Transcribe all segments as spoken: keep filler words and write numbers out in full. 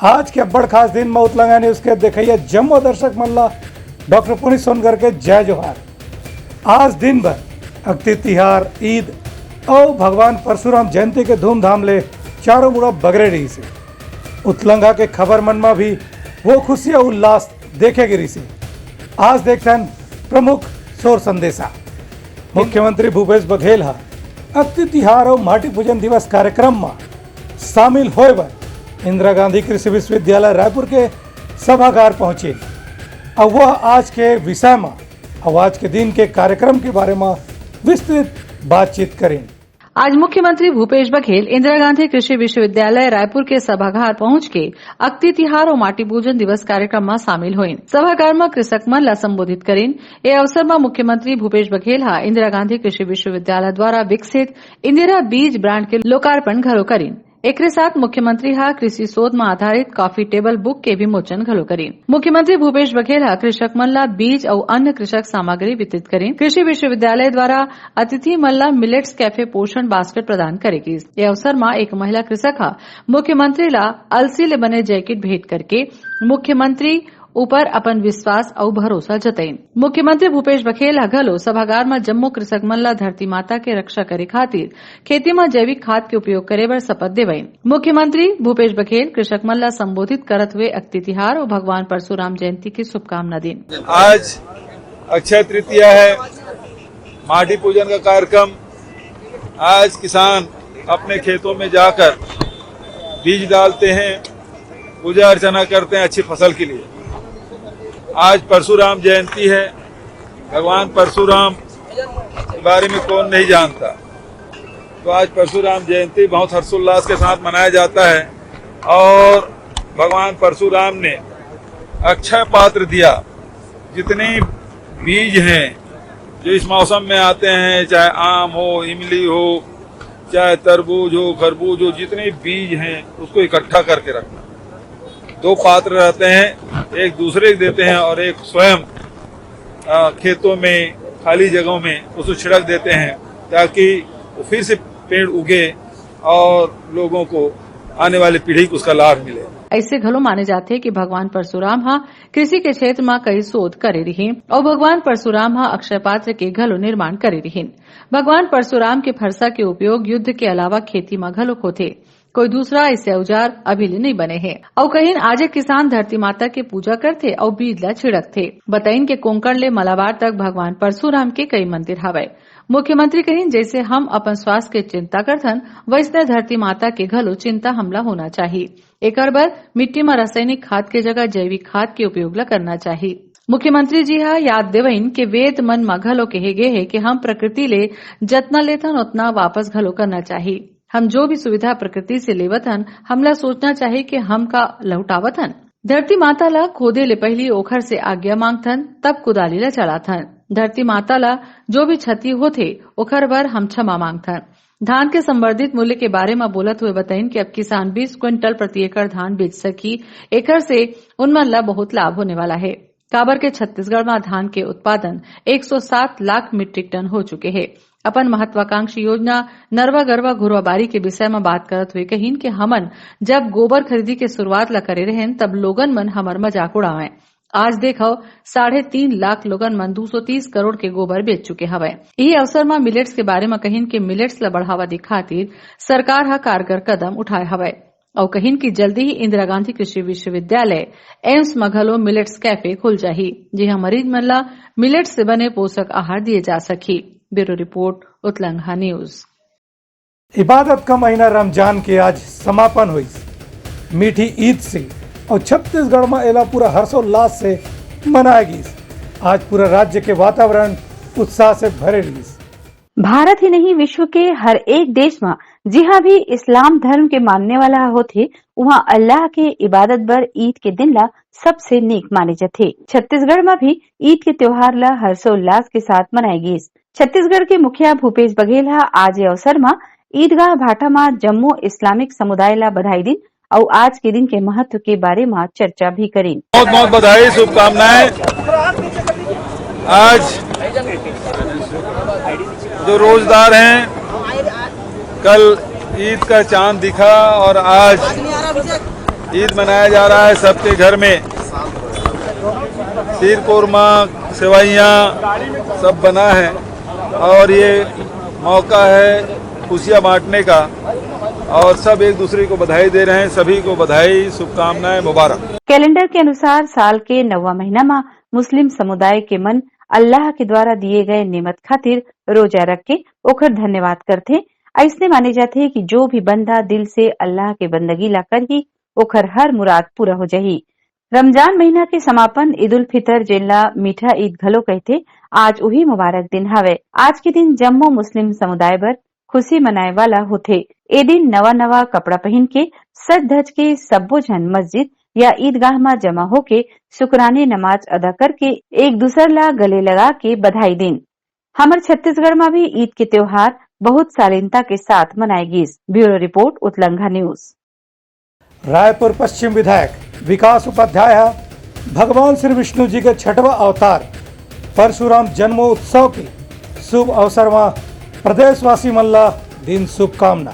आज के अब्बड़ खास दिन म उतलंगा न्यूज के देखइया जम्मो दर्शक मन ला डॉक्टर पुनीत सोनकर के जय जोहार। आज दिन भर अक्ति तिहार, ईद अउ भगवान परशुराम जयंती के धूमधाम ले चारों मुड़ा बगरे रहिस हे। उतलंगा के खबर मन म भी वो खुशी अउ उल्लास देखे गे रहिस हे। आज देखथन प्रमुख सोर संदेशा। मुख्यमंत्री भूपेश बघेल ह अक्ति तिहार अउ माटी पूजन दिवस कार्यक्रम म शामिल होय बर इंदिरा गांधी कृषि विश्वविद्यालय रायपुर के सभागार पहुंचे। अब वह आज के विषय म अउ आज के दिन के कार्यक्रम के बारे म विस्तृत बातचीत करें। आज मुख्यमंत्री भूपेश बघेल इंदिरा गांधी कृषि विश्वविद्यालय रायपुर के सभागार पहुंच के अक्ति तिहार अउ माटी पूजन दिवस कार्यक्रम म शामिल होइन। सभागार म कृषक मन ला संबोधित करिन। ए अवसर म मुख्यमंत्री भूपेश बघेल ह इंदिरा गांधी कृषि विश्वविद्यालय द्वारा विकसित इंदिरा बीज ब्रांड के लोकार्पण घलो करिन। एकरे साथ मुख्यमंत्री ह कृषि शोध म आधारित कॉफी टेबल बुक के विमोचन घलो करिन। मुख्यमंत्री भूपेश बघेल ह कृषक मन ला बीज अउ अन्य कृषक सामग्री वितरित करिन। कृषि विश्वविद्यालय द्वारा अतिथि मन ला मिलेट्स कैफे पोषण बास्केट प्रदान करे गिस। ए अवसर म एक महिला कृषक ह मुख्यमंत्री ला अलसी ले बने जैकेट भेंट करके मुख्यमंत्री ऊपर अपन विश्वास अउ भरोसा जतइन। मुख्यमंत्री भूपेश बघेल ह घलो सभागार म जम्मो कृषक मन ला धरती माता के रक्षा करे खातिर खेती म जैविक खाद के उपयोग करे बर शपथ देवइन। मुख्यमंत्री भूपेश बघेल कृषक मन ला संबोधित करत हुए अक्ति तिहार अउ भगवान परशुराम जयंती की शुभकामना दीन। आज अक्षय तृतीया है, माटी पूजन का कार्यक्रम। आज किसान अपने खेतों में जाकर बीज डालते हैं, पूजा अर्चना करते हैं अच्छी फसल के लिए। आज परशुराम जयंती है। भगवान परशुराम के बारे में कौन नहीं जानता? तो आज परशुराम जयंती बहुत हर्षोल्लास के साथ मनाया जाता है और भगवान परशुराम ने अक्षय पात्र दिया। जितने बीज हैं जो इस मौसम में आते हैं, चाहे आम हो, इमली हो, चाहे तरबूज हो, खरबूज हो, जितने बीज हैं उसको इकट्ठा करके रखना। दो पात्र रहते हैं, एक दूसरे को देते हैं और एक स्वयं अ, खेतों में, खाली जगहों में उसको छिड़क देते हैं, ताकि वो फिर से पेड़ उगे और लोगों को, आने वाली पीढ़ी को उसका लाभ मिले। ऐसे घलो माने जाथे कि भगवान परशुराम ह कृषि के क्षेत्र म कई शोध करे रिहिन अउ भगवान परशुराम ह अक्षय पात्र के घलो निर्माण करे रिहिन। भगवान परशुराम के फरसा के उपयोग युद्ध के अलावा खेती म घलोक होथे। कोई दूसरा ऐसे औजार अभी ले नइ बने हे। अउ कहिन, आजे किसान धरती माता के पूजा करथे अउ बीज ला छिड़कथे। बताइन के कोंकण ले मलाबार तक भगवान परशुराम के कई मंदिर हवय। मुख्यमंत्री कहिन, जैसे हम अपन स्वास्थ्य के चिंता करथन, वैसने धरती माता के घलो चिंता हमला होना चाही। एकर बर मिट्टी म रासायनिक खाद के जगह जैविक खाद के उपयोग ला करना चाही। मुख्यमंत्री जी ह याद देवइन के वेद मन म घलो कहे गे हे कि हम प्रकृति ले जतना लेथन, ओतना वापस घलो करना चाही। हम जो भी सुविधा प्रकृति से लेवत हन, हमला सोचना चाही कि हम का लहुटावत हन। धरती माता ला खोदे ले पहिली ओखर से आज्ञा मांगथन, तब कुदाली ला चलाथन। धरती माता ला जो भी क्षति होथे, ओखर बर हम क्षमा मांगथन। धान के संवर्धित मूल्य के बारे म बोलत हुए बताइन कि अब किसान बीस क्विंटल प्रति एकड़ धान बेच सकही, एखर से उनमन ला बहुत लाभ होने वाला हे। काबर के छत्तीसगढ़ म धान के उत्पादन एक सौ सात लाख मीट्रिक टन हो चुके हे। अपन महत्वाकांक्षी योजना नरवा गरवा घुरवा बारी के विषय म बात करत हुए कहिन कि हमन जब गोबर खरीदी के शुरुआत ला करे रहेन, तब लोगन मन हमर मजाक उड़ावय। आज देखव, साढ़े तीन लाख लोगन मन दू सौ तीस करोड़ के गोबर बेच चुके हवय। इही अवसर म मिलेट्स के बारे म कहिन कि मिलेट्स ला बढ़ावा दे खातिर सरकार ह कारगर कदम उठाए हवय। अउ कहिन कि जल्दी ही इंदिरा गांधी कृषि विश्वविद्यालय, एम्स म घलो मिलेट्स कैफे खुल जाही, जिहां मरीज मन ला मिलेट्स से बने पोषक आहार दिए जा सकही। Bureau report, उतलंघा news. इबादत का महीना रमजान के आज समापन होइस। मीठी ईद से अउ छत्तीसगढ़ म एला पूरा हर्षोल्लास से मनाए गिस। आज पूरा राज्य के वातावरण उत्साह से भरे रहिस। भारत ही नहीं, विश्व के हर एक देश म जिहां भी इस्लाम धर्म के मानने वाला होथे, उहां अल्लाह के इबादत बर ईद के दिन ला सबसे नेक माने जथे। छत्तीसगढ़ म भी ईद के त्योहार ला हर्षोल्लास के साथ मनाए गिस। छत्तीसगढ़ के मुखिया भूपेश बघेल ह आज ए अवसर म ईदगाह भाटा म जम्मो इस्लामिक समुदाय ला बधाई दिन अउ आज के दिन के महत्व के बारे म चर्चा भी करिन। बहुत बहुत बधाई, शुभकामनाएं। आज जो रोजदार हैं, कल ईद का चांद दिखा और आज ईद मनाया जा रहा है सबके घर में। शीर कोरमा, सेवइयाँ सब बना है और ये मौका है खुशियाँ बांटने का और सब एक दूसरे को बधाई दे रहे हैं। सभी को बधाई, शुभकामनाएं, मुबारक। कैलेंडर के अनुसार साल के नौवा महीना म मुस्लिम समुदाय के मन अल्लाह के द्वारा दिए गए नेमत खातिर रोजा रख के ओखर धन्यवाद करथे। अइसने माने जाथे कि जो भी बंदा दिल से अल्लाह के बंदगी ला करही, ओखर हर मुराद पूरा हो जाही। रमजान महीना के समापन ईद उल फितर, जेन ला मीठा ईद घलो कहिथे, आज उही मुबारक दिन हवय। आज के दिन जम्मो मुस्लिम समुदाय बर खुशी मनाए वाला होथे। ए दिन नवा नवा कपड़ा पहिन के सज धज के सब्बो झन मस्जिद या ईदगाह म जमा होके शुक्राने नमाज अदा करके एक दूसर ला गले लगा के बधाई दिन। हमर छत्तीसगढ़ म भी ईद के त्योहार बहुत शालीनता के साथ मनाए गिस। Bureau report, उतलंघा news. रायपुर पश्चिम विधायक विकास उपाध्याय ह भगवान श्री विष्णु जी के छठवा अवतार परशुराम जन्मोत्सव के शुभ अवसर म प्रदेशवासी मन ला दिन शुभकामना।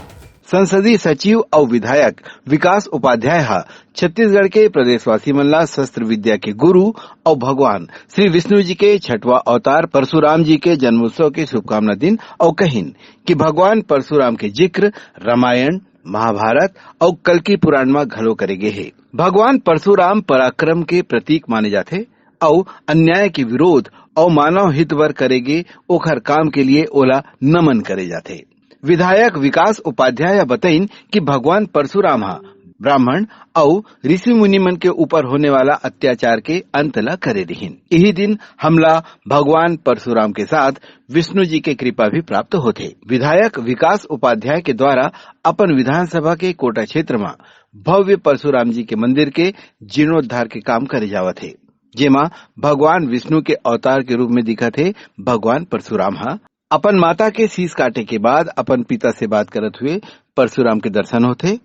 संसदीय सचिव अउ विधायक विकास उपाध्याय ह छत्तीसगढ़ के प्रदेशवासी मन ला शस्त्र विद्या के गुरु अउ भगवान श्री विष्णु जी के छठवा अवतार परशुराम जी के जन्मोत्सव के शुभकामना दिन अउ कहिन कि भगवान परशुराम के जिक्र रामायण, महाभारत अउ कल्कि पुराण म घलो करे गे हे। भगवान परशुराम पराक्रम के प्रतीक माने जाथे अउ अन्याय के विरोध अउ मानव हित बर करे गे ओखर काम के लिए ओला नमन करे जाथे। विधायक विकास उपाध्याय ह बतइन कि भगवान परशुराम ह ब्राह्मण अउ ऋषि मुनि मन के ऊपर होने वाला अत्याचार के अंत ल करे रिहिन। इही दिन हमला भगवान परशुराम के साथ विष्णु जी के कृपा भी प्राप्त होथे। विधायक विकास उपाध्याय के द्वारा अपन विधानसभा के कोटा क्षेत्र म भव्य परशुराम जी के मंदिर के जीर्णोद्धार के काम करे जावत हे, जेमा भगवान विष्णु के अवतार के रूप में दिखत हे भगवान परशुराम ह अपन माता के शीश काटे के बाद अपन पिता से बात करत हुए परशुराम के दर्शन होथे।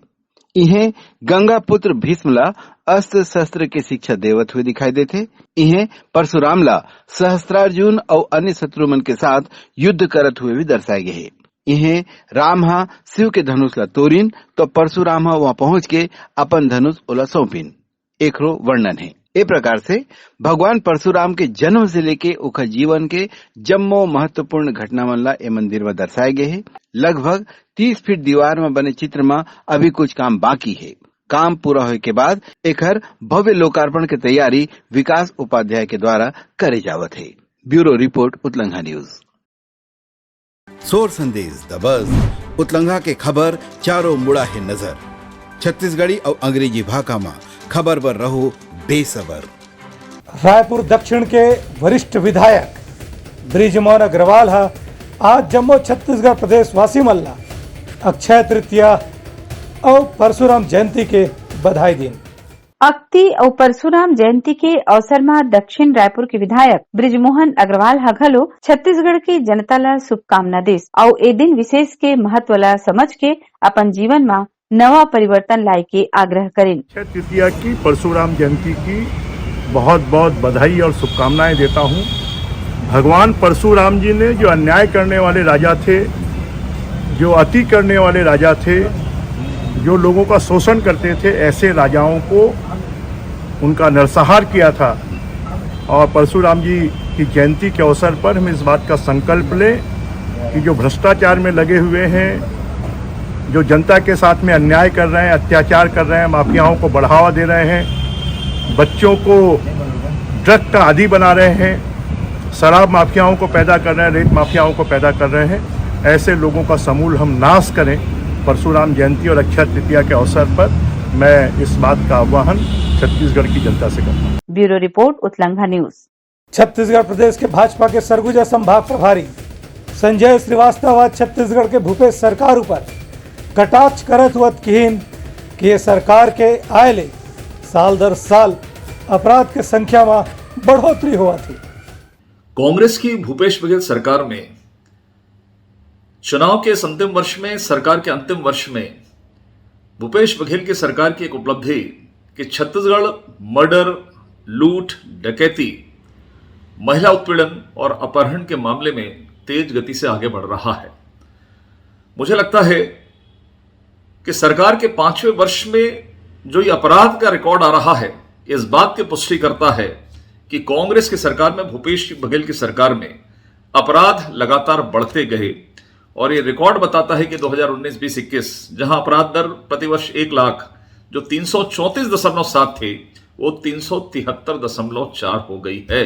इहें गंगा पुत्र भीष्म ला अस्त्र शस्त्र के शिक्षा देवत हुए दिखाई देथे। इहें परशुराम ला सहस्त्रार्जुन अउ अन्य शत्रु मन के साथ युद्ध करत हुए भी दर्शाए गे हे। इहें राम ह शिव के धनुष ला तोरिन तो परशुराम ह वहां पहुंच के अपन धनुष ओला सौंपिन। एकरो वर्णन हे। ए प्रकार से भगवान परशुराम के जन्म से लेके ओखर जीवन के जम्मो महत्वपूर्ण घटना मन ला ए मंदिर म दर्शाए गे हे। लगभग तीस फीट दीवार म बने चित्र म अभी कुछ काम बाकी हे। काम पूरा होए के बाद एखर भव्य लोकार्पण के तैयारी विकास उपाध्याय के द्वारा करे जावत हे। Bureau report, उतलंघा news. सोर संदेश दबस, उतलंघा के खबर चारों मुड़ा हे नजर। छत्तीसगढ़ी अउ अंग्रेजी भाखा म खबर बर रहो बेसबर। रायपुर दक्षिण के वरिष्ठ विधायक बृजमोहन अग्रवाल ह आज जम्मो छत्तीसगढ़ प्रदेशवासी मन ला अक्षय तृतीया अउ परशुराम जयंती के बधाई दिन। अक्ति अउ परशुराम जयंती के अवसर म दक्षिण रायपुर के विधायक बृजमोहन अग्रवाल ह घलो छत्तीसगढ़ के जनता ल शुभकामना दिस अउ ए दिन विशेष के महत्व ल समझ के अपन जीवन म नवा परिवर्तन लाए के आग्रह करिन। अक्षय तृतीया की, परशुराम जयंती की बहुत बहुत बधाई और शुभकामनाएं देता हूं। भगवान परशुराम जी ने जो अन्याय करने वाले राजा थे, जो अति करने वाले राजा थे, जो लोगों का शोषण करते थे, ऐसे राजाओं को उनका नरसंहार किया था। और परशुराम जी की जयंती के अवसर पर हम इस बात का संकल्प लें कि जो भ्रष्टाचार में लगे हुए हैं, जो जनता के साथ में अन्याय कर रहे हैं, अत्याचार कर रहे हैं, माफियाओं को बढ़ावा दे रहे हैं, बच्चों को ड्रग का आदी बना रहे हैं, शराब माफियाओं को पैदा कर रहे हैं, रेत माफियाओं को पैदा कर रहे हैं, ऐसे लोगों का समूल हम नाश करें। परशुराम जयंती और अक्षय तृतीया के अवसर पर मैं इस बात का आह्वान छत्तीसगढ़ की जनता से करता हूँ। Bureau report, उतलंघा news. छत्तीसगढ़ प्रदेश के भाजपा के सरगुजा संभाग प्रभारी संजय श्रीवास्तव आज छत्तीसगढ़ के भूपेश सरकार ऊपर कटाक्ष करत हुए किहिन कि ये सरकार के आए ले साल दर साल अपराध के संख्या में बढ़ोतरी होवत हे। कांग्रेस की भूपेश बघेल सरकार में चुनाव के इस अंतिम वर्ष में, सरकार के अंतिम वर्ष में भूपेश बघेल की सरकार की एक उपलब्धि कि छत्तीसगढ़ मर्डर, लूट, डकैती, महिला उत्पीड़न और अपहरण के मामले में तेज गति से आगे बढ़ रहा है। मुझे लगता है कि सरकार के पांचवें वर्ष में जो ये अपराध का रिकॉर्ड आ रहा है, इस बात की पुष्टि करता है कि कांग्रेस की सरकार में, भूपेश बघेल की सरकार में अपराध लगातार बढ़ते गए। और ये रिकॉर्ड बताता है कि दो हज़ार उन्नीस बीस इक्कीस, जहां अपराध दर प्रतिवर्ष एक लाख, जो तीन सौ चौंतीस दशमलव सात थे, वो तीन सौ तिहत्तर दशमलव चार हो गई है।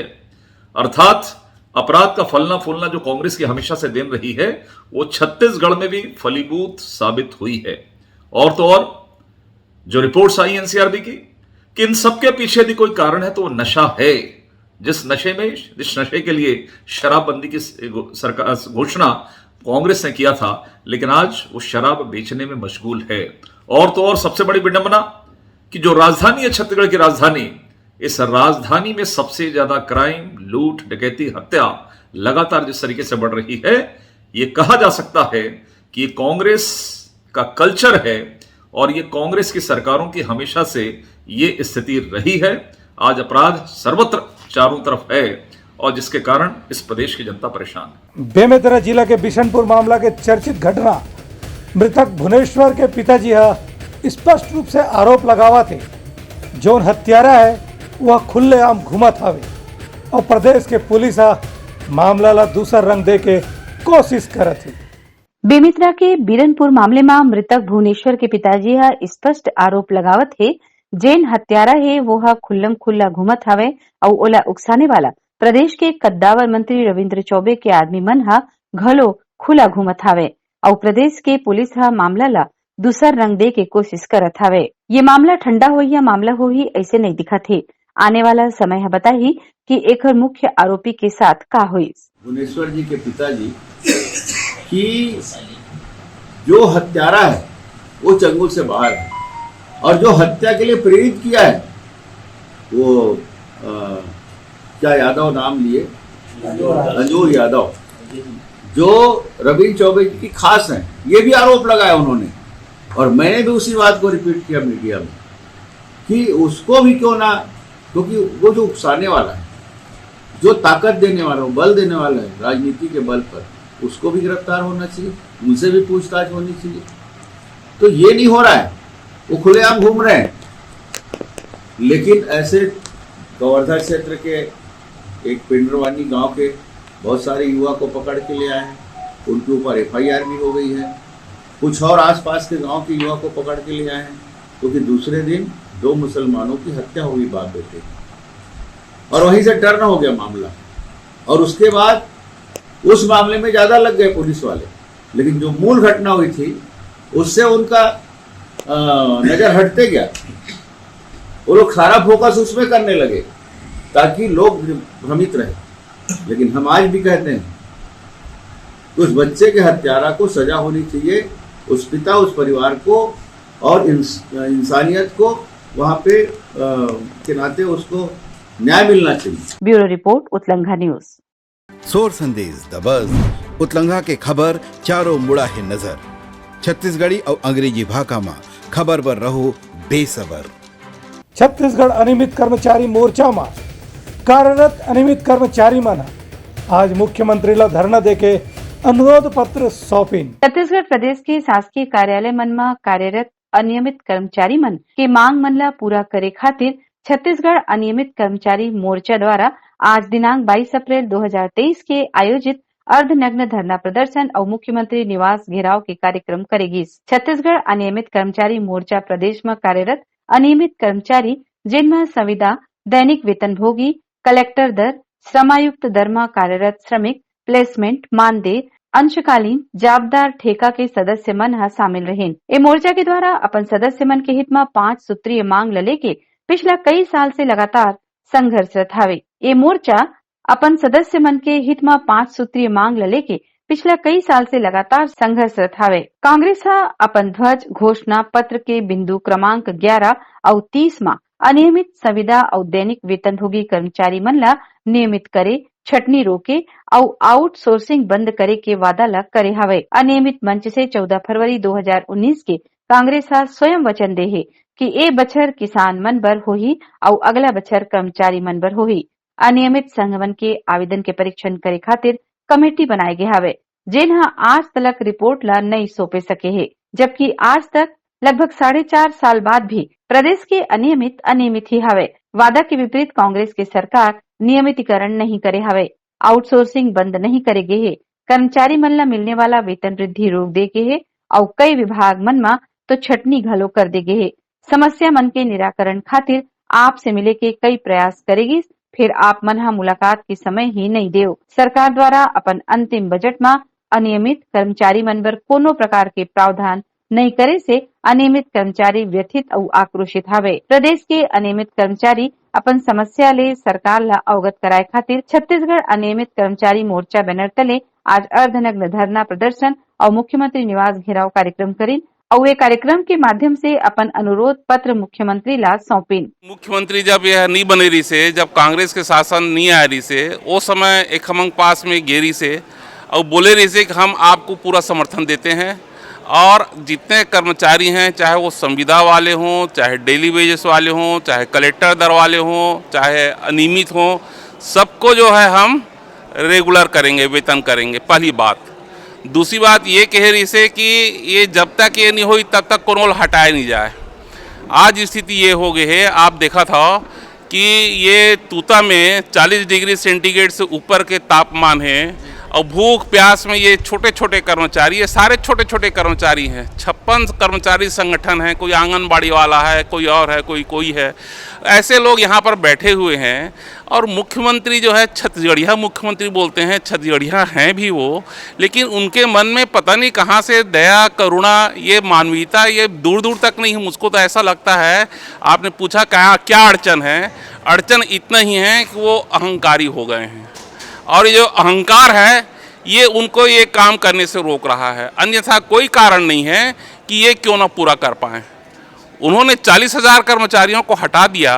अर्थात अपराध का फलना फूलना, जो कांग्रेस की हमेशा से देन रही है, वो छत्तीसगढ़ में भी फलीभूत साबित हुई है। और तो और, जो रिपोर्ट्स आई एनसीआरबी की, कि इन सबके पीछे यदि कोई कारण है, तो वो नशा है। जिस नशे में, जिस नशे के लिए शराबबंदी की स-, घो-, सरकार, घोषणा कांग्रेस ने किया था, लेकिन आज वो शराब बेचने में मशगूल है। और तो और, सबसे बड़ी विडंबना कि जो राजधानी है, छत्तीसगढ़ की राजधानी, इस राजधानी में सबसे ज्यादा क्राइम, लूट, डकैती, हत्या लगातार जिस तरीके से बढ़ रही है, ये कहा जा सकता है कि ये कांग्रेस का कल्चर है और ये कांग्रेस की सरकारों की हमेशा से ये स्थिति रही है। आज अपराध सर्वत्र, चारों तरफ है और जिसके कारण इस प्रदेश की जनता परेशान है। बेमेतरा जिला के बिशनपुर मामला के चर्चित घटना, मृतक भुवनेश्वर के पिताजी ह स्पष्ट रूप से आरोप लगावत हे, जोन हत्यारा है, वह खुलेआम घूमत हवे और प्रदेश के पुलिस ह मामला ला दूसर रंग दे के कोशिश करत हे। बेमेतरा के बीरनपुर मामले म मृतक भुवनेश्वर के पिताजी ह स्पष्ट आरोप लगावत हे, जेन हत्यारा हे, वो ह खुल्लम खुल्ला घूमत हवय अउ ओला उकसाने वाला प्रदेश के कद्दावर मंत्री रविंद्र चौबे के आदमी मन ह घलो खुला घूमत हवय अउ प्रदेश के पुलिस ह मामला ला दूसर रंग दे के कोशिश करत हवय। ये मामला ठंडा होही या मामला होही, अइसे नइ दिखत हे। आने वाला समय ह बताही कि एखर मुख्य आरोपी के साथ का होइस। भुवनेश्वर जी के पिताजी कि जो हत्यारा है, वो चंगुल से बाहर है, और जो हत्या के लिए प्रेरित किया है, वो, अ, क्या यादव नाम लिए, अंजूर यादव, जो रविंद्र चौबे जी की खास हैं, ये भी आरोप लगाया उन्होंने। और मैंने भी उसी बात को रिपीट किया मीडिया में कि उसको भी क्यों ना, क्योंकि वो जो उकसाने वाला है, जो ताकत देने वाला, वो बल देने वाला है राजनीति के बल पर, उसको भी गिरफ्तार होना चाहिए, उनसे भी पूछताछ होनी चाहिए। तो ये नहीं हो रहा है, वो खुलेआम घूम रहे हैं। लेकिन ऐसे कवर्धा क्षेत्र के एक पिंडरवानी गांव के बहुत सारे युवा को पकड़ के ले आए हैं, उनके ऊपर एफआईआर भी हो गई है। कुछ और आसपास के गांव के युवा को पकड़ के ले आए हैं, क्योंकि दूसरे दिन दो मुसलमानों की हत्या हुई बाप बेटे की, और वहीं से टर्न हो गया मामला। और उसके बाद उस मामले में ज्यादा लग गए पुलिस वाले, लेकिन जो मूल घटना हुई थी, उससे उनका, अ, नजर हटते गया। वो लोग सारा फोकस उसमें करने लगे, ताकि लोग भ्रमित रहे। लेकिन हम आज भी कहते हैं, उस बच्चे के हत्यारा को सजा होनी चाहिए, उस पिता, उस परिवार को और इंस-, इंसानियत को वहाँ पे, अ, के नाते उसको न्याय मिलना चाहिए। Bureau report, उतलंघा news. सोर संदेश दबस, उतलंघा के खबर चारों मुड़ा हे नजर। छत्तीसगढ़ी अउ अंग्रेजी भाखा म खबर बर रहो बेसबर। छत्तीसगढ़ अनियमित कर्मचारी मोर्चा म कार्यरत अनियमित कर्मचारी मन ह आज मुख्यमंत्री ल धरना देके अनुरोध पत्र सौंपिन। छत्तीसगढ़ प्रदेश के शासकीय कार्यालय मन म कार्यरत अनियमित कर्मचारी मन के मांग मन ल पूरा करे खातिर छत्तीसगढ़ अनियमित कर्मचारी मोर्चा द्वारा आज दिनांक बाईस अप्रैल दो हज़ार तेईस के आयोजित अर्धनग्न धरना प्रदर्शन अउ मुख्यमंत्री निवास घेराव के कार्यक्रम करे गिस। छत्तीसगढ़ अनियमित कर्मचारी मोर्चा प्रदेश म कार्यरत अनियमित कर्मचारी, जेन म संविदा, दैनिक वेतनभोगी, कलेक्टर दर, श्रमायुक्त दर म कार्यरत श्रमिक, प्लेसमेंट, मानदेय, अंशकालीन, जाबदार ठेका के सदस्य मन ह शामिल रहिन। ए मोर्चा के द्वारा अपन सदस्य मन के हित म पांच सूत्रीय मांग ल लेके पिछला कई साल से लगातार संघर्षरत हावे। ए मोर्चा अपन सदस्य मन के हित म पांच सूत्रीय मांग ल लेके पिछला कई साल से लगातार संघर्षरत हावे। कांग्रेस ह अपन ध्वज घोषणा पत्र के बिंदु क्रमांक ग्यारा अउ तीस म अनियमित संविदा अउ दैनिक वेतनभोगी कर्मचारी मन ल नियमित करे, छटनी रोके अउ आउटसोर्सिंग बंद करे के वादा ल करे हवय। अनियमित मंच से चौदह फरवरी दो हज़ार उन्नीस के कांग्रेस ह स्वयं वचन दे हे कि ए बछर किसान मन बर होही अउ अगला बछर कर्मचारी मन बर होही। अनियमित संघ मन के आवेदन के परीक्षण करे खातिर कमेटी बनाए गे हावय, जेन ह आज तलक रिपोर्ट ल नइ सौंपे सके हे, जबकि आज तक लगभग साढ़े चार साल बाद भी प्रदेश के अनियमित अनियमित ही हवय। वादा के विपरीत कांग्रेस के सरकार नियमितीकरण नहीं करे हवय। आउटसोर्सिंग बंद नहीं करे गे हे। कर्मचारी मन ला मिलने वाला वेतन वृद्धि रोक दे गे हे अउ कई विभाग मन म तो छटनी घलो कर दे गे हे। समस्या मन के निराकरण खातिर आप से मिले के कई प्रयास करे गिस, फिर आप मन ह मुलाकात के समय ही नहीं देव। सरकार द्वारा अपन अंतिम बजट म अनियमित कर्मचारी मन बर कोनो प्रकार के प्रावधान नहीं करे से अनियमित कर्मचारी व्यथित अउ आक्रोशित हवे। प्रदेश के अनियमित कर्मचारी अपन समस्या ले सरकार ला अवगत कराए खातिर छत्तीसगढ़ अनियमित कर्मचारी मोर्चा बैनर तले आज अर्धनग्न धरना प्रदर्शन अउ मुख्यमंत्री निवास घेराव कार्यक्रम करिन अउ ये कार्यक्रम के माध्यम से अपन अनुरोध पत्र मुख्यमंत्री ला सौंपिन। मुख्यमंत्री जब यह नहीं बने रहिसे, जब कांग्रेस के शासन नहीं आए रहिसे, वो समय एक खमंग पास में गे रहिसे अउ बोले रहिसे कि हम आपको पूरा समर्थन देते हैं और जितने कर्मचारी हैं, चाहे वो संविदा वाले हों, चाहे डेली वेजेस वाले हों, चाहे कलेक्टर दर वाले हों, चाहे अनियमित हों, सबको जो है हम रेगुलर करेंगे, वेतन करेंगे। पहली बात। दूसरी बात ये कहे रहिसे कि ये जब तक ये नहीं होई तब तक कोनो ला हटाए नहीं जाए। आज स्थिति ये हो गई है, आप देखा था कि ये तूता में चालीस डिग्री सेंटीग्रेड से ऊपर के तापमान है और भूख प्यास में ये छोटे छोटे कर्मचारी, ये सारे छोटे छोटे कर्मचारी हैं, छप्पन कर्मचारी संगठन हैं, कोई आंगनबाड़ी वाला है, कोई और है, कोई कोई है, ऐसे लोग यहाँ पर बैठे हुए हैं। और मुख्यमंत्री जो है छत्तीसगढ़िया मुख्यमंत्री बोलते हैं, छत्तीसगढ़िया हैं भी वो, लेकिन उनके मन में पता नहीं कहाँ से दया, करुणा, ये मानवीयता, ये दूर दूर तक नहीं। मुझको तो ऐसा लगता है, आपने पूछा क्या क्या अड़चन है, अड़चन इतना ही है कि वो अहंकारी हो गए हैं और ये जो अहंकार है, ये उनको ये काम करने से रोक रहा है, अन्यथा कोई कारण नहीं है कि ये क्यों ना पूरा कर पाए। उन्होंने चालीस हज़ार कर्मचारियों को हटा दिया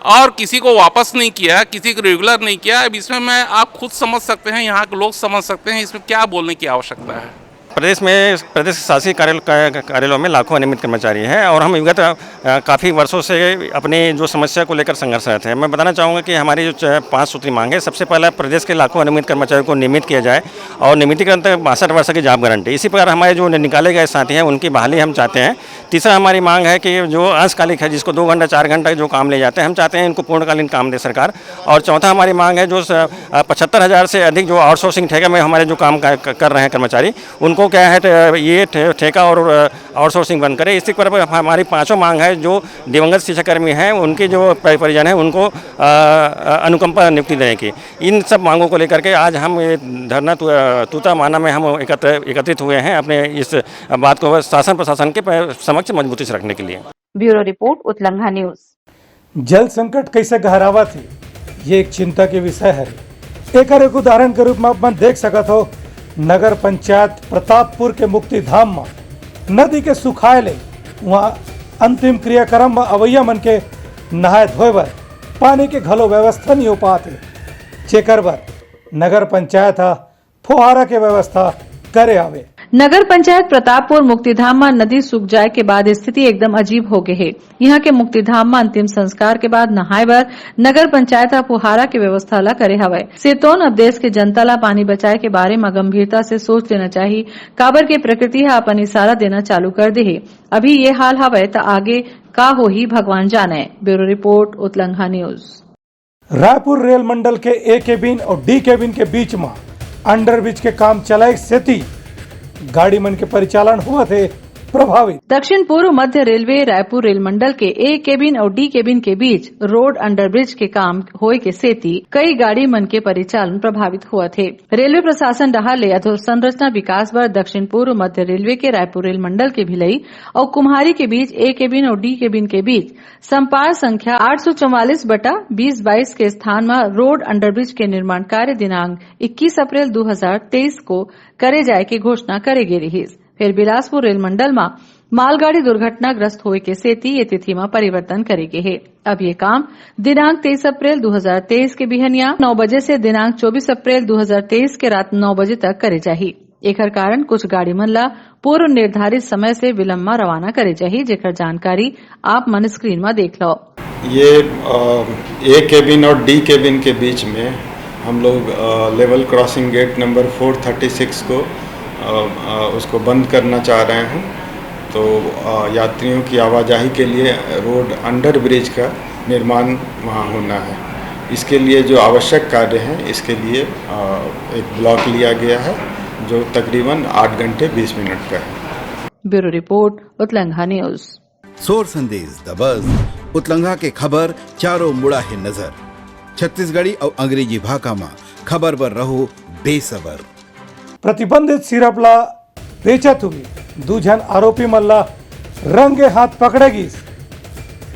और किसी को वापस नहीं किया, किसी को रेगुलर नहीं किया। अब इसमें मैं, आप खुद समझ सकते हैं, यहाँ के लोग समझ सकते हैं, इसमें क्या बोलने की आवश्यकता है। प्रदेश में, प्रदेश के शासकीय कार्यालय, कार्यालयों में लाखों अनियमित कर्मचारी हैं और हम विगत, अ, काफ़ी वर्षों से अपनी जो समस्या को लेकर संघर्षरत हैं। मैं बताना चाहूँगा कि हमारी जो च-, पाँच सूत्री मांग है, सबसे पहला प्रदेश के लाखों अनियमित कर्मचारियों को नियमित किया जाए और नियमितीकरण तक बासठ वर्ष की जॉब गारंटी। इसी प्रकार हमारे जो नि-, निकाले गए साथी हैं, उनकी बहाली हम चाहते हैं। तीसरा हमारी मांग है कि जो अंशकालिक है, जिसको दो घंटा, चार घंटा जो काम ले जाते हैं, हम चाहते हैं इनको पूर्णकालीन काम दे सरकार। और चौथा हमारी मांग है जो स-, अ, पचहत्तर हज़ार से अधिक जो आउटसोर्सिंग ठेके में हमारे जो काम का, क-, कर रहे हैं कर्मचारी, उनको क्या है, ठ-, ये ठे-, ठेका और, अ, आउटसोर्सिंग बंद करें। इसी पर हमारी पांचों मांग है, जो दिवंगत शिक्षाकर्मी हैं, उनके जो प-, परिजन हैं, उनको, अ, अ, अनुकंपा नियुक्ति देने की। इन सब मांगों को लेकर के आज हम ये धरना तू-, अ, तूता माना में हम एकत्र, एकत्रित हुए हैं अपने इस बात को शासन प्रशासन के प-, समक्ष मजबूती से रखने के लिए। Bureau report, उतलंघा news. जल संकट कइसे गहरावत हे, ये एक चिंता के विषय हरे। एकर एक उदाहरण के रूप में आप मन देख सकत हो, नगर पंचायत प्रतापपुर के मुक्तिधाम म नदी के सुखाए ले उहाँ अंतिम क्रियाक्रम म अवैया मन के नहाए धोए बर पानी के घलो व्यवस्था नइ हो पात हे, जेकर बर नगर पंचायत ह फुहारा के व्यवस्था करे हावे। नगर पंचायत प्रतापपुर मुक्तिधाम म नदी सूख जाए के बाद स्थिति एकदम अजीब हो गे हे। इहां के मुक्तिधाम म अंतिम संस्कार के बाद नहाए बर नगर पंचायत ह फुहारा के व्यवस्था ला करे हवय। सेतोन अब देश के जनता ला पानी बचाए के बारे म गंभीरता से सोच लेना चाही, काबर के प्रकृति ह अपन इशारा देना चालू कर दे हे। अभी ये हाल हवय त आगे का होही, भगवान जानय। Bureau report, उतलंघा news. Raipur rail मंडल के ए केबिन अउ डी केबिन के बीच म अंडरब्रिज के काम चलाए सेती गाड़ी मन के परिचालन होवत हे प्रभावित। दक्षिण पूर्व मध्य रेलवे रायपुर रेल मंडल के ए केबिन अउ डी केबिन के बीच रोड अंडरब्रिज के काम होए के सेती कई गाड़ी मन के परिचालन प्रभावित होवत हे। रेलवे प्रशासन डहार ले अधोसंरचना विकास बर दक्षिण पूर्व मध्य रेलवे के रायपुर रेल मंडल के भिलई अउ कुम्हारी के बीच ए केबिन अउ डी केबिन के बीच संपार संख्या आठ सौ चौवालीस बटा बीस बाईस के स्थान म रोड अंडरब्रिज के निर्माण कार्य दिनांक इक्कीस अप्रैल दू हजार तेईस को करे जाए के घोषणा करे गे रिहिस। फेर बिलासपुर रेल मंडल म मालगाड़ी दुर्घटनाग्रस्त होए के सेती ये तिथि म परिवर्तन करे गे हे। अब ये काम दिनांक तेईस अप्रैल दू हजार तेईस के बिहनिया नौ बजे से दिनांक चौबीस अप्रैल दू हजार तेईस के रात नौ बजे तक करे जाही। एखर कारण कुछ गाड़ी मन ला पूर्व निर्धारित समय से विलंब म रवाना करे जाही, जेकर जानकारी आप मन स्क्रीन म देख लव। ये, अ, ए केबिन और डी केबिन के बीच में हम लोग, अ, level crossing gate number four thirty six को, अ, अ, उसको बंद करना चाह रहे हैं। तो अ, यात्रियों की आवाजाही के लिए रोड अंडर ब्रिज का निर्माण वहाँ होना है। इसके लिए जो आवश्यक कार्य हैं, इसके लिए अ, एक ब्लॉक लिया गया है, जो तकरीबन आठ घंटे बीस मिनट का है। Bureau report, उतलंघा news. सोर संदेश दबस, उतलंघा के खबर चारों मुड़ा हे नजर। छत्तीसगढ़ी अउ अंग्रेजी भाखा म खबर बर रहो बेसबर। प्रतिबंधित सिरप ला बेचत हुए दू झन आरोपी मन ला रंगे हाथ पकड़े गिस।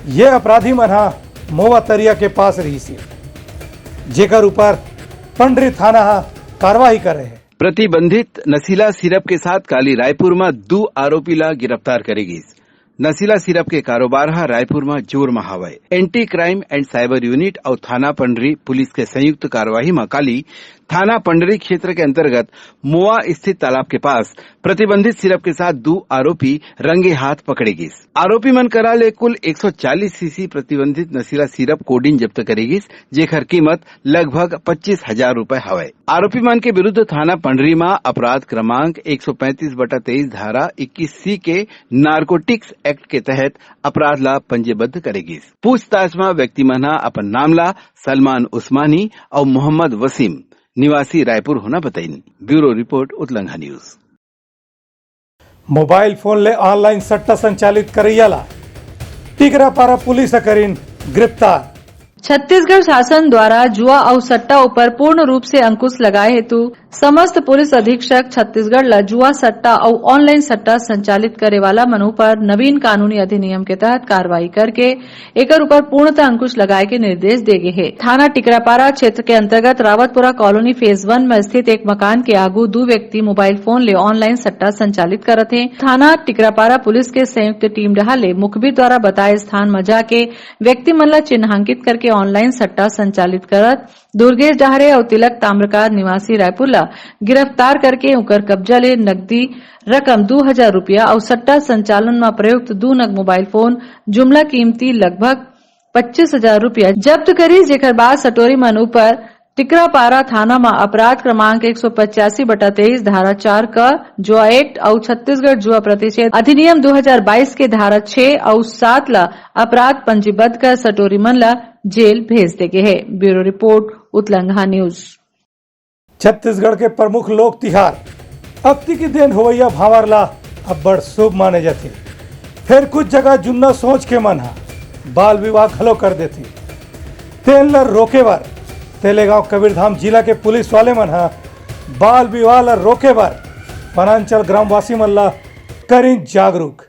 ये अपराधी मन हा मोवा तरिया के पास रहिस हे, जेकर ऊपर पंडरी थाना हा कार्रवाई करे हे। प्रतिबंधित नशीला सिरप के साथ काली रायपुर म दू आरोपी ला गिरफ्तार करे गिस। नशीला सिरप के कारोबार ह रायपुर म जोर म हावय। Anti crime and cyber unit अउ थाना पंडरी पुलिस के संयुक्त कार्रवाई म काली थाना पंडरी क्षेत्र के अंतर्गत मोआ स्थित तालाब के पास प्रतिबंधित सिरप के साथ दू आरोपी रंगे हाथ पकड़े गिस। आरोपी मन करा ले कुल एक सौ चालीस सीसी प्रतिबंधित नशीला सिरप कोडीन जब्त करे गिस, जेकर कीमत लगभग पच्चीस हजार रुपए हवय। आरोपी मन के विरुद्ध थाना पंडरी म अपराध क्रमांक एक सौ पैंतीस बटा तेईस धारा इक्कीस सी के नार्कोटिक्स एक्ट के तहत अपराध ला पंजीबद्ध करे गिस। पूछताछ म व्यक्ति मन ह अपन नाम ला सलमान उस्मानी अउ मोहम्मद वसीम, निवासी रायपुर होना बताइन। Bureau report, उतलंघा news. Mobile phone ले ऑनलाइन सट्टा संचालित करैया ला टिकरापारा पुलिस ह करिन गिरफ्तार। छत्तीसगढ़ शासन द्वारा जुआ अउ सट्टा ऊपर पूर्ण रूप से अंकुश लगाए हेतु समस्त पुलिस अधीक्षक छत्तीसगढ़ ला जुआ सट्टा अउ ऑनलाइन सट्टा संचालित करे वाला मन ऊपर नवीन कानूनी अधिनियम के तहत कार्रवाई करके एकर ऊपर पूर्णतः अंकुश लगाए के निर्देश दे गे हे। थाना टिकरापारा क्षेत्र के अंतर्गत रावतपुरा कॉलोनी फेज वन में स्थित एक मकान के आगू दू व्यक्ति मोबाइल फोन ले ऑनलाइन सट्टा संचालित करत हे। थाना टिकरापारा पुलिस के संयुक्त टीम डहार ले मुखबिर द्वारा बताए स्थान म जाके व्यक्ति मन ला चिन्हांकित करके ऑनलाइन सट्टा संचालित करत दुर्गेश डहरे अउ तिलक ताम्रकार निवासी रायपुर ला गिरफ्तार करके उकर कब्जा ले नकदी रकम दू हजार रुपया अउ सट्टा संचालन म प्रयुक्त दू नग मोबाइल फोन जुमला कीमती लगभग पच्चीस हजार रुपया जब्त करिस, जेकर बाद सटोरी मन ऊपर टिकरापारा थाना म अपराध क्रमांक एक सौ पचासी बटा तेईस धारा चार क जुआ एक्ट अउ छत्तीसगढ़ जुआ प्रतिषेध अधिनियम दू हजार बाईस के धारा छह अउ सात ला अपराध पंजीबद्ध कर सटोरी मन ला जेल भेज दे गे हे। Bureau report, उतलंघा news. छत्तीसगढ़ के प्रमुख लोक तिहार अक्ति के दिन होवैया भांवर ला अब्बड़ शुभ माने जाथे। फेर कुछ जगह जुन्ना सोच के मन हा बाल विवाह घलो कर देथे। तेन ला रोके बर तेलेगांव कबीरधाम जिला के पुलिस वाले मन हा बाल विवाह ला रोके बर वनांचल ग्रामवासी मन ला करिन जागरूक।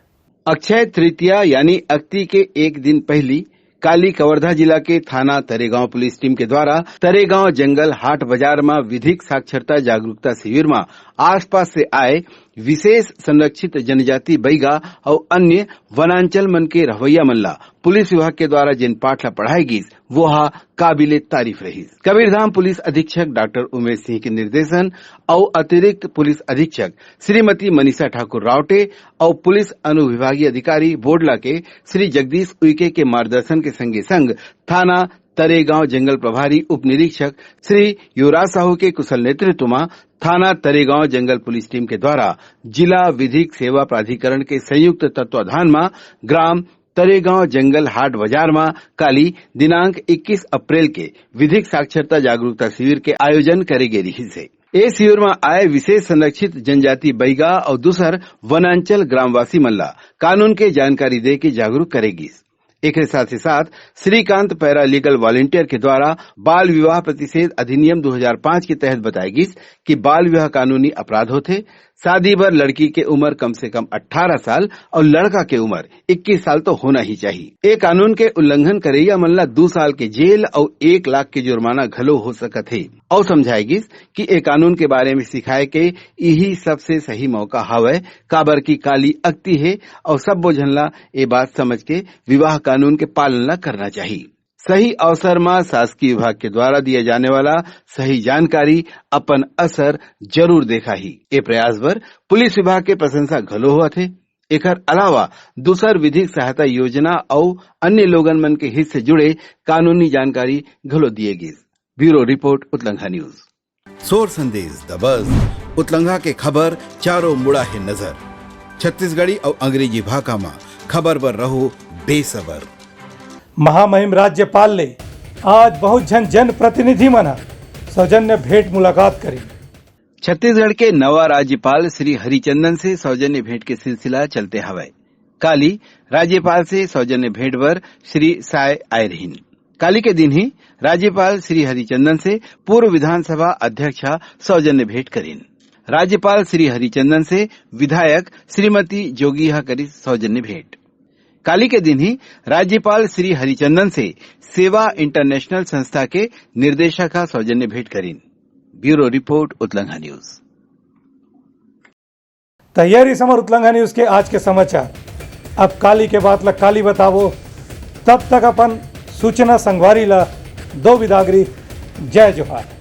अक्षय तृतीया यानी अक्ति के एक दिन पहिली काली कवर्धा जिला के थाना तरेगांव पुलिस टीम के द्वारा तरेगांव जंगल हाट बाजार म विधिक साक्षरता जागरूकता शिविर म आसपास से आए विशेष संरक्षित जनजाति बैगा अउ अन्य वनांचल मन के रहवैया मन ला पुलिस विभाग के द्वारा जेन पाठ ला पढ़ाए गिस, वो हा काबिले तारीफ रहिस। कबीरधाम पुलिस अधीक्षक डॉक्टर उमेश सिंह के निर्देशन अउ अतिरिक्त पुलिस अधीक्षक श्रीमती मनीषा ठाकुर रावटे अउ पुलिस अनुविभागीय अधिकारी बोडला के श्री जगदीश उइके के मार्गदर्शन के संगे संग थाना तरेगांव जंगल प्रभारी उप निरीक्षक श्री युवराज साहू के कुशल नेतृत्व म थाना तरेगांव जंगल पुलिस टीम के द्वारा जिला विधिक सेवा प्राधिकरण के संयुक्त तत्वाधान म ग्राम तरेगांव जंगल हाट बाजार म काली दिनांक इक्कीस अप्रैल के विधिक साक्षरता जागरूकता शिविर के आयोजन करे गे रिहिस हे। ए शिविर म आए विशेष संरक्षित जनजाति बैगा अउ दूसर वनांचल ग्रामवासी मन ला कानून के जानकारी दे के जागरूक करे गिस। एकरे साथ ही साथ श्रीकांत पैरा लीगल वॉलंटियर के द्वारा बाल विवाह प्रतिषेध अधिनियम दू हजार पाँच के तहत बताए गिस कि बाल विवाह कानूनी अपराध होथे। शादी बर लड़की के उम्र कम से कम अट्ठारह साल अउ लड़का के उम्र इक्कीस साल तो होना ही चाहिए। ए कानून के उल्लंघन करैया मन ला दू साल के जेल अउ एक लाख के जुर्माना घलो हो सकत हे। अउ समझाए गिस कि ए कानून के बारे में सिखाए के इही सबसे सही मौका हवय, काबर कि काली अक्ति हे अउ सब्बो झन ला ए बात समझ के विवाह कानून के पालन ला करना चाहिए। सही अवसर म शासकीय विभाग के द्वारा दिए जाने वाला सही जानकारी अपन असर जरूर देखाही। ए प्रयास बर पुलिस विभाग के प्रशंसा घलो होवत हे। एकर अलावा दूसर विधिक सहायता योजना अउ अन्य लोगन मन के हित से जुड़े कानूनी जानकारी घलो दिए गिस। Bureau report, उतलंघा news. सोर संदेश दबस, उतलंघा के खबर चारों मुड़ा हे नजर। छत्तीसगढ़ी अउ अंग्रेजी भाखा म खबर बर रहो बेसबर। महामहिम राज्यपाल ले आज बहुत झन जनप्रतिनिधि मन ह सौजन्य भेंट मुलाकात करिन। छत्तीसगढ़ के नवा राज्यपाल श्री हरिचंदन से सौजन्य भेंट के सिलसिला चलते हवय। काली राज्यपाल से सौजन्य भेंट बर श्री साय आए रहिन। काली के दिन ही राज्यपाल श्री हरिचंदन से पूर्व विधानसभा अध्यक्ष ह सौजन्य भेंट करिन। राज्यपाल श्री हरिचंदन से विधायक श्रीमती जोगी ह करिस सौजन्य भेंट। काली के दिन ही राज्यपाल श्री हरिचंदन से सेवा इंटरनेशनल संस्था के निर्देशक ह सौजन्य भेंट करिन। Bureau report, उतलंघा news. त ये रिहिस हमर उतलंघा न्यूज के आज के समाचार। अब काली के बात ला काली बतावो, तब तक अपन सूचना संगवारी ला दो बिदागरी। जय जोहार।